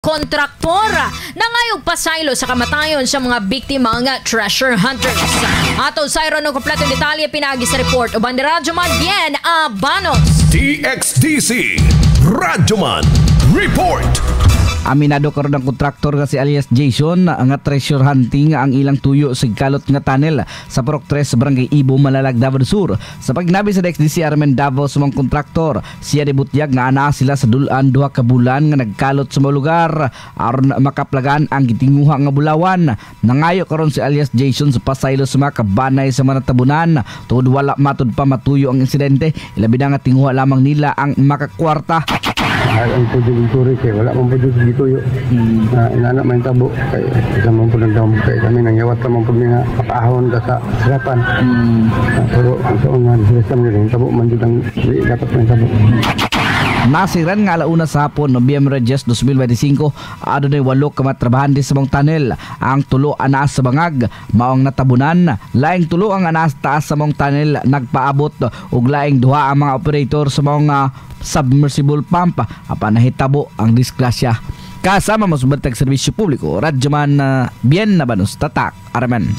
Kontraktor nangayog pasaylo sa kamatayon sa mga biktima nga treasure hunters. Ato sa ng kompletong detalye pinaagi sa report uban ni Radyoman Bien Abanos. DXDC Radyoman Report. Aminado karon ang kontraktor nga si alias Jason nga treasure hunting ang ilang tuyo sa kalot nga tunnel sa Purok 3, Barangay Ibo, Malalag, Davao del Sur. Sa pagnabi sa DXDC Armen Davao sa mga kontraktor, siya nibutyag nga anaa sila sa dulan 2 ka bulan nga nagkalot sa mga lugar aron makaplagan ang gitinguha nga bulawan. Nangayo karon si alias Jason sa pasaylo sa mga kabanay sa mga natabunan tungod wala matud pa matuyo ang insidente, ilabi na nga tinguha lamang nila ang makakwarta. Ay, ang pud turi kay wala man pud gituyo. Na inana man tabo kay isa man pud nagdam kay kami nangyawat man pud nga makaahon ka sa sirapan. Pero ang sa una sila man tabo man jud ang di dapat man tabo. Nasiran nga 1:00 sa hapon, Nobyembre 10, 2025, adunay walo ka mga trabahante sa mong tunnel. Ang tulo anaa sa bangag, maong natabunan. Laing tulo ang anaa sa taas sa mong tunnel nagpaabot ug laing duha ang mga operator sa mong submersible pump apan nahitabo ang disgrasya. Kasama mo sa Bantag Serbisyo Publiko, Radyoman Bien Nabanos, Tatak, Armen.